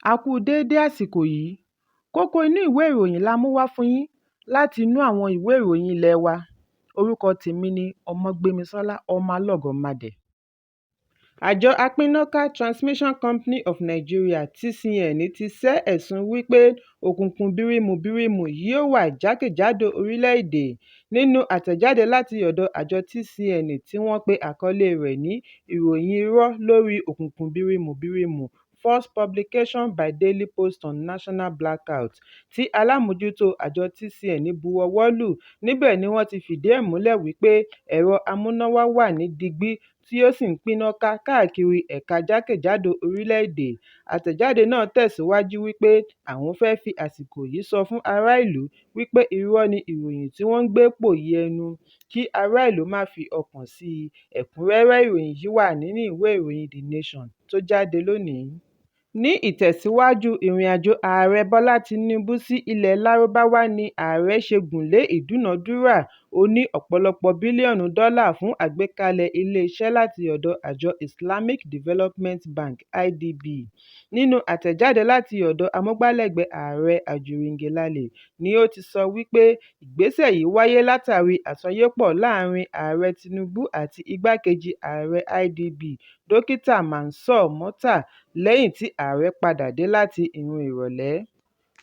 A kú u déédé àsìkò yìí. Kókó inú ìwé ìròyìn la mú wá fún yín láti inú àwọn ìwé ìròyìn ilé wa. Orúkọ tèmi ni Ọmọgbémisọ́lá Ọmọlọ́gọ̀mádẹ. Àjọ apínnáká Transmission Company of Nigeria (TCN) ti sẹ́ ẹ̀sùn wípé òkùnkùn birimùbirimù yóò wà jákèjádò orílẹ̀-èdè. Nínú àtẹ̀jáde láti ọ̀dọ̀ àjọ TCN tí wọ́n pe àkọlée rẹ̀ ní "Ìròyìn irọ́ lórí òkùnkùn birimùbirimù", "False publication by Daily Post on national blackout", tí alábòójútó àjọ TCN bu ọwọ́ lù, níbẹ̀ ni wọ́n ti fìdí ẹ̀ múlẹ̀ wípé ẹ̀rọ amúnáwá wà ní digbí tí ó sì ń pínáká káàkiri ẹ̀ka jákèjádò orílẹ̀-èdè. Àtẹ̀jáde náà tẹ̀síwájú wípé àwọn fẹ́ fi àsìkò yìí sọ fún ará ìlú wípé irọ́ ni ìròyìn tí wọ́n ń gbé pòyì ẹnu, kí ará ìlú máà fi ọkàn sí i. Ẹ̀kúnrẹ́rẹ́ ìròyìn yìí wà nínú ìwé ìròyìn The Nation tó jáde lónìí. Ní ìtẹ̀síwájú ìrìnàjò Ààrẹ Bọ́lá Tinubu sí ilẹ̀ Lárúbáwá ni Ààrẹ ṣe gùn lé ìdúnàádúrà oní ọ̀pọ̀lọpọ̀ bílíọ̀nù dọ́là fún àgbékalẹ̀ ilé-iṣẹ́ láti ọ̀dọ̀ àjọ Islamic Development Bank (IDB). Nínú àtẹ̀jáde láti ọ̀dọ̀ amúgbálẹ́gbẹ̀ẹ́ Ààrẹ Ajuri Ngelale ni ó ti sọ wípé ìgbésẹ̀ yìí wáyé látàrí àsọyépọ̀ láàárín Ààrẹ Tinubu àti igbá-kejì ààrẹ IDB, Dókítà Mansour Murta, lẹ́yìn tí ààrẹ padà dé láti ìrìn ìrọ̀lẹ́.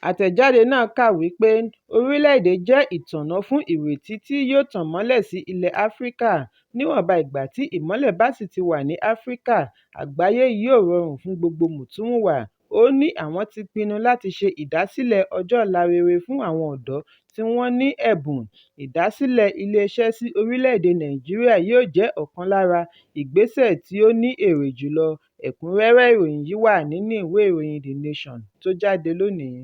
Àtẹ̀jáde náà kà wípé orílẹ̀-èdè jẹ́ ìtọ́nà fún ìrètí tí yóò tàn mọ́lẹ̀ sí ilẹ̀ Áfíríkà, níwọ̀nba ìgbà tí ìmọ́lẹ̀ bá sì ti wà ní Áfíríkà, àgbáyé yóò rọrùn fún gbogbo mùtúmùwà. Ó ní àwọn ti pinnu láti ṣe ìdásílẹ̀ ọjọ́ ọ̀la rere fún àwọn ọ̀dọ́ tí wọ́n ní ẹ̀bùn, ìdásílẹ̀ iléeṣẹ́ sí orílẹ̀-èdè Nàìjíríà yóò jẹ́ ọ̀kan lára ìgbésẹ̀ tí ó ní èrè jùlọ. Ẹ̀kúnrẹ́rẹ́ ìròyìn yìí wà nínú ìwé ìròyìn The Nation tó jáde lónìí.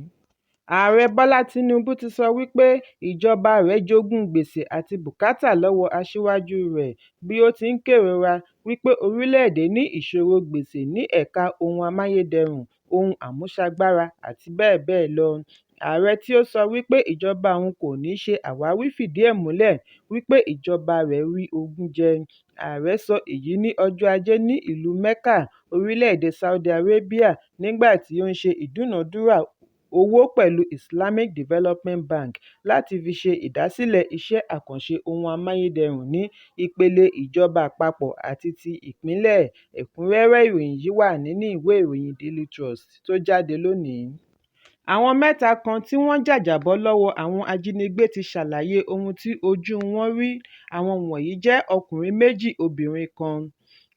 Ààrẹ Bọ́lá Tinubu ti sọ wípé ìjọba rẹ̀ jogún gbèsè àti bùkátà lọ́wọ́ aṣíwájú rẹ̀ bí ó ti ń kérora wípé orílẹ̀-èdè ní ìṣòro gbèsè ní ẹ̀ka ohun amáyédẹrùn, ohun àmúṣagbára àti bẹ́ẹ̀ bẹ́ẹ̀ lọ. Ààrẹ tí ó sọ wípé ìjọba òun kò ní ṣe àwáwí fìdí ẹ̀ múlẹ̀ wípé ìjọba rẹ̀ rí ogún jẹ. Ààrẹ sọ èyí ní ọjọ́ Ajé ní ìlú Mecca, orílẹ̀-èdè Saudi Arabia, nígbà tí ó ń ṣe ìdúnàádúrà owó pẹ̀lú Islamic Development Bank láti fi ṣe ìdásílẹ̀ iṣẹ́ àkànṣe ohun amáyédẹrùn ní ìpele ìjọba àpapọ̀ àti ti ìpínlẹ̀. Ẹ̀kúnrẹ́rẹ́ ìròyìn yìí wà nínú ìwé ìròyìn Daily Trust tó jáde lónìí. Àwọn mẹ́ta kan tí wọ́n jàjàbọ́ lọ́wọ́ àwọn ajínigbé ti ṣàlàyé ohun tí ojú wọn rí. Àwọn wọ̀nyí jẹ́ ọkùnrin méjì obìnrin kan.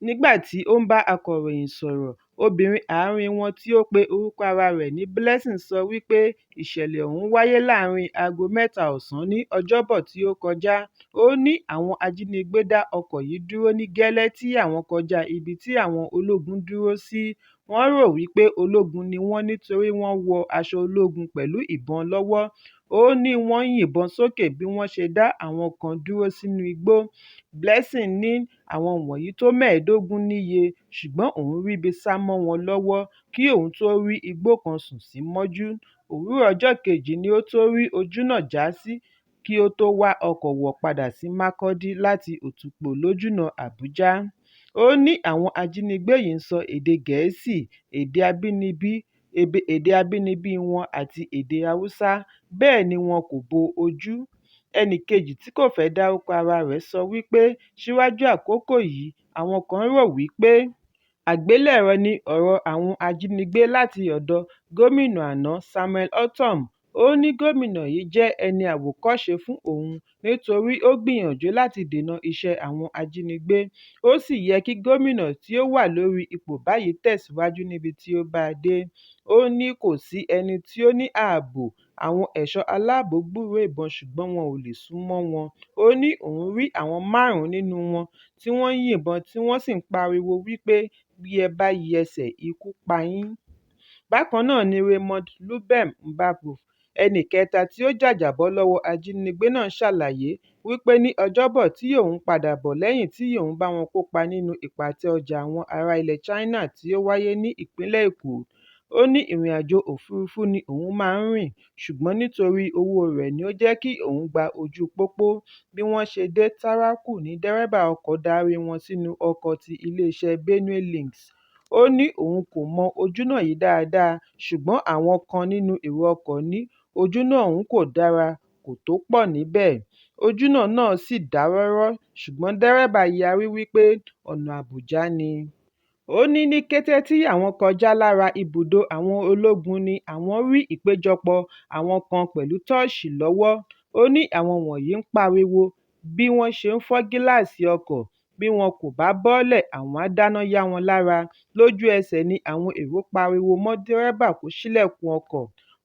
Nígbà tí ó ń bá akọ̀ròyìn sọ̀rọ̀, obìnrin àárín wọn tí ó pe orúkọ ara rẹ̀ ní Blessing sọ wípé ìṣẹ̀lẹ̀ ọ̀hún wáyé láàárín aago 3 ọ̀sán ní Ọjọ́bọ̀ tí ó kọjá. Ó ní àwọn ajínigbé dá ọkọ̀ yìí dúró ní gẹ́lẹ́ tí àwọn kọjá ibi tí àwọn ológun dúró sí. Wọ́n rò wípé ológun ni wọ́n nítorí wọ́n wọ aṣọ ológun pẹ̀lú ìbọn lọ́wọ́. Ó ní wọ́n yìnbọn sókè bí wọ́n ṣe dá àwọn kan dúró sínú igbó. Blessing ní àwọn wọ̀nyí tó 15 níye, ṣùgbọ́n òun ríbi sá mọ́ wọn lọ́wọ́ kí òun tó rí igbó kan sùn sí mọ́jú. Òwúrọ̀ ọjọ́ kejì ni ó tó rí ojúnà já sí kí ó tó wá ọkọ̀ wọ̀ padà sí Makurdi láti Otukpo lójúnà Àbújá. Ó ní àwọn ajínigbé yìí ń sọ èdè Gẹ̀ẹ́sì, èdè abínibí wọn àti èdè Hausa, bẹ́ẹ̀ ni wọn kò bo ojú. Ẹnìkejì tí kò fẹ́ dárúkọ ara rẹ̀ sọ wípé síwájú àkókò yìí àwọn kan rò wípé àgbélẹ̀rọ ni ọ̀rọ̀ àwọn ajínigbé láti ọ̀dọ̀ gómìnà àná Samuel Ortom. Ó ní gómìnà yìí jẹ́ ẹni àwòkọ́ṣe fún òun nítorí ó gbìyànjú láti dènà iṣẹ́ àwọn ajínigbé, ó sì yẹ kí gómìnà tí ó wà lórí ipò báyìí tẹ̀síwájú níbi tí ó bá a dé. Ó ní kò sí ẹni tí ó ní ààbò, àwọn ẹ̀ṣọ́ aláàbò gbúròó ìbọn ṣùgbọ́n wọn ò lè sún mọ́ wọn. Ó ní òun rí àwọn márùn-ún nínú wọn tí wọ́n ń yìnbọn tí wọ́n sì ń pariwo wípé "bí ẹ bá yẹsẹ̀ ikú pa yín". Bákan náà ni Raymond Lubem Mbapu, ẹnì kẹta tí ó jàjàbọ́ lọ́wọ́ ajínigbé náà ṣàlàyé wípé ní Ọjọ́bọ̀ tí òun padà bọ̀ lẹ́yìn tí òun bá wọn kópa nínú ìpàtẹ ọjà àwọn ará ilẹ̀ China tí ó wáyé ní ìpínlẹ̀ Èkó. Ó ní ìrìnàjò òfuurufú ni òun máa ń rìn, ṣùgbọ́n nítorí owó rẹ̀ ni ó jẹ́ kí òun gba ojúu pópó. Bí wọ́n ṣe dé Tarako ní dẹ́rẹ́bà ọkọ̀ darí wọn sínú ọkọ̀ ti iléeṣẹ́ Benue Links. Ó ní òun kò mọ ojúnà yìí dáadáa, ṣùgbọ́n àwọn kan nínú èrò ọkọ̀ ní ojúnà ọ̀hún kò dára, kòtò pọ̀ níbẹ̀, ojúnà náà sì dá rọ́rọ́, ṣùgbọ́n dẹ́rẹ́bà yarí wípé ọ̀nà Àbújá ni. Ó ní ní kété tí àwọn kọjá lára ibùdó àwọn ológun ni àwọn rí ìpéjọpọ̀ àwọn kan pẹ̀lú tọ́ọ̀ṣì lọ́wọ́. Ó ní àwọn wọ̀nyí ń pariwo bí wọ́n ṣe ń fọ́ gíláàsì ọkọ̀, bí wọn kò bá bọ́lẹ̀ àwọn á dáná yá wọn lára. Lójú-ẹsẹ̀ ni àwọn èrò pariwo mọ́ dẹ́rẹ́bà kó ṣílẹ̀kùn ọkọ̀.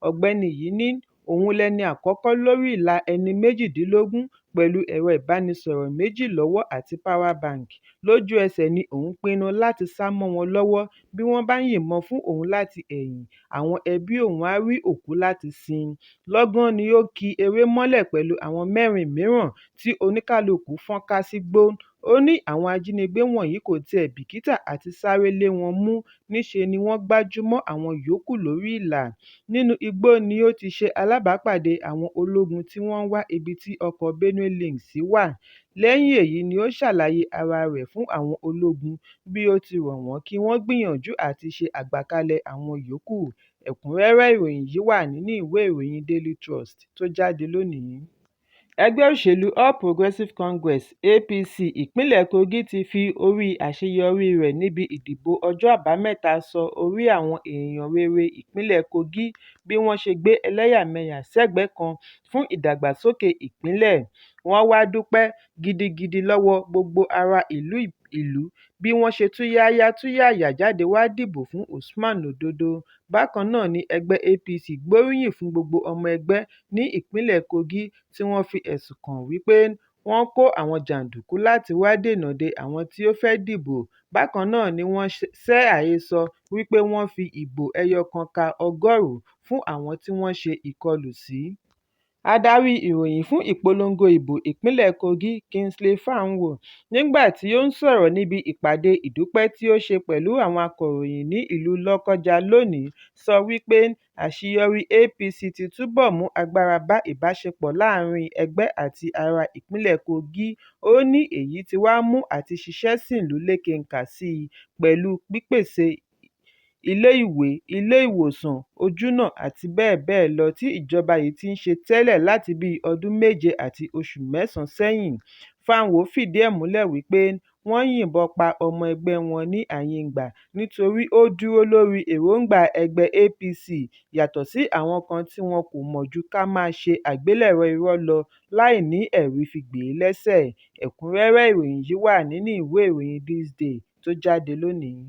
Ọ̀gbẹ́ni yìí ní òun lẹni àkọ́kọ́ lórí ìlà ẹni 18 pẹ̀lú ẹ̀rọ ìbánisọ̀rọ̀ méjì lọ́wọ́ àti power bank. Lójú-ẹsẹ̀ ni òun pinnu láti sá mọ́ wọn lọ́wọ́, bí wọ́n bá yìnbọn fún òun láti ẹ̀yìn, àwọn ẹbí òun á rí òkú láti sin. Lọ́gán ni ó ki eré mọ́lẹ̀ pẹ̀lú àwọn mẹ́rin mìíràn tí oníkálukú fọ́nká sígbó. Ó ní àwọn ajínigbé wọ̀nyí kò tiẹ̀ bìkítà àti sáré lé wọn mú, níṣe ni wọ́n gbájú mọ́ àwọn yòókù lórí ìlà. Nínú igbó ni ó ti ṣe alábàápàdé àwọn ológun tí wọ́n ń wá ibi tí ọkọ̀ọ Benue Links wà. Lẹ́yìn èyí ni ó ṣàlàyé ara rẹ̀ fún àwọn ológun bí ó ti rọ̀ wọ́n kí wọ́n gbìyànjú àti ṣe àgbàkalẹ̀ àwọn yòókù. Ẹ̀kúnrẹ́rẹ́ ìròyìn yìí wà nínú ìwé ìròyìn Daily Trust tó jáde lónìí. Ẹgbẹ́ òṣèlú All Progressive Congress (APC) ìpínlẹ̀ Kogi ti fi orí àṣeyọrí rẹ̀ níbi ìdìbò ọjọ́ Àbámẹ́ta sọ orí àwọn èèyàn rere ìpínlẹ̀ Kogi bí wọ́n ṣe gbé ẹlẹ́yàmẹyà sẹ́gbẹ̀ẹ́ kan fún ìdàgbàsókè ìpínlẹ̀. Wọ́n wá dúpẹ́ gidigidi lọ́wọ́ gbogbo ará ìlú bí wọ́n ṣe túyáyá túyàyà jáde wá dìbò fún Usman Ododo. Bákan náà ni ẹgbẹ́ APC gbóríyìn fún gbogbo ọmọ ẹgbẹ́ ní ìpínlẹ̀ Kogi tí wọ́n fi ẹ̀sùn kàn wípé wọ́n kó àwọn jàǹdùkú láti wá dènà de àwọn tí ó fẹ́ dìbò. Bákan náà ni wọ́n sẹ́ àhesọ wípé wọ́n fi ìbò ẹyọ kan ká 100 fún àwọn tí wọ́n ṣe ìkọlù sí. Adarí ìròyìn fún ìpolongo ìbò ìpínlẹ̀ Kogi, Kingsley Fanwo, nígbà tí ó ń sọ̀rọ̀ níbi ìpàdé ìdúpẹ́ tí ó ṣe pẹ̀lú àwọn akọ̀ròyìn ní ìlú Lọ́kọ́ja lónìí sọ wípé àṣeyọrí APC ti túbọ̀ mú agbára bá ìbáṣepọ̀ láàárín ẹgbẹ́ àti ará ìpínlẹ̀ Kogi. Ó ní èyí tí wá mú àti ṣiṣẹ́ sìnlú lékenkà sí i pẹ̀lú pípèsè iléèwé, ilé-ìwòsàn, ojúnà àti bẹ́ẹ̀ bẹ́ẹ̀ lọ tí ìjọba yìí ti ń ṣe tẹ́lẹ̀ láti bíi ọdún méje àti oṣù mẹ́sàn-án sẹ́yìn. Fanwo fìdí ẹ̀ múlẹ̀ wípé wọ́n yìnbọn pa ọmọ ẹgbẹ́ wọn ní Ayingba nítorí ó dúró lórí èròńgbà ẹgbẹ́ APC yàtọ̀ sí àwọn kan tí wọn kò mọ̀ ju ká máa ṣe àgbélẹ̀rọ irọ́ lọ láì ní ẹ̀rí fi gbè é lẹ́sẹ̀. Ẹ̀kúnrẹ́rẹ́ ìròyìn yìí wà nínú ìwé ìròyìn This Day tó jáde lónìí.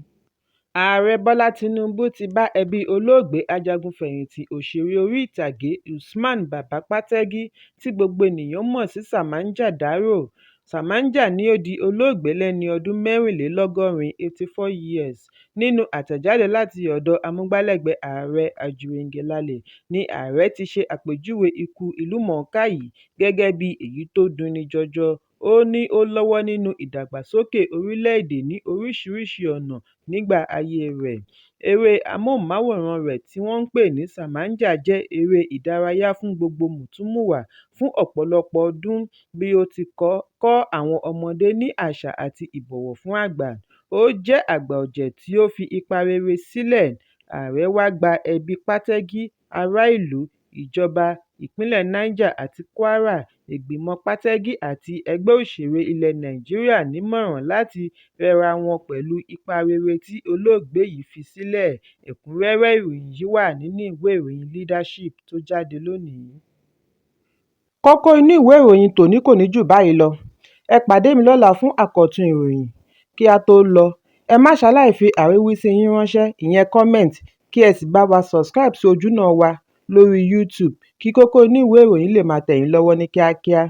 Ààrẹ Bọ́lá Tinubu ti bá ẹbí olóògbé ajagun-fẹ̀yìntì òṣèré orí-ìtàgé Usman Baba Pàtẹ́gí tí gbogbo ènìyàn mọ̀ sí Samanja dárò. Samanja ni ó di olóògbé lẹ́ni ọdún mẹ́rìnlélọ́gọ́rin (84 years). Nínú àtẹ̀jáde láti ọ̀dọ̀ amúgbálẹ́gbẹ̀ẹ́ ààrẹ Ajuri Ngelale ní ààrẹ ti ṣe àpèjúwe ikú ìlúmọ̀ọ́ká yìí gẹ́gẹ́ bí èyí tó dunni jọjọ. Ó ní ó lọ́wọ́ nínú ìdàgbàsókè orílẹ̀-èdè ní oríṣiríṣi ọ̀nà nígbà ayée rẹ̀. Eré amóhùnmáwòrán rẹ̀ tí wọ́n ń pè ní Samanja jẹ́ eré ìdárayá fún gbogbo mùtúmùwà fún ọ̀pọ̀lọpọ̀ ọdún bí ó ti kọ́ àwọn ọmọdé ní àṣà àti ìbọ̀wọ̀ fún àgbà. Ó jẹ́ àgbà ọ̀jẹ̀ tí ó fi ipa rere sílẹ̀. Ààrẹ wá gba ẹbí Pàtẹ́gí, ará ìlú, ìjọba ìpínlẹ̀ Niger àti Kwara, ìgbìmọ̀ Pàtẹ́gí àti ẹgbẹ́ òṣèré ilẹ̀ Nàìjíríà nímọ̀ràn láti rẹ́ra wọn pẹ̀lú ipa rere tí olóògbé yìí fi sílẹ̀. Ẹ̀kúnrẹ́rẹ́ ìròyìn yìí wà nínú ìwé ìròyìn Leadership tó jáde lónìí. Kókó inú ìwé ìròyìn tòní kò ní jù báyìí lọ. Ẹ pàdé mi lọ́la fún àkọ́tún ìròyìn. Kí á tó lọ, ẹ má ṣaláì fi àríwísí yín ránṣẹ́ ìyẹn comment kí ẹ sì bá wa subscribe sí ojúnà wa lórí YouTube kí kókó inú ìwé ìròyìn lè máa tẹ̀ yín lọ́wọ́ ní kíákíá.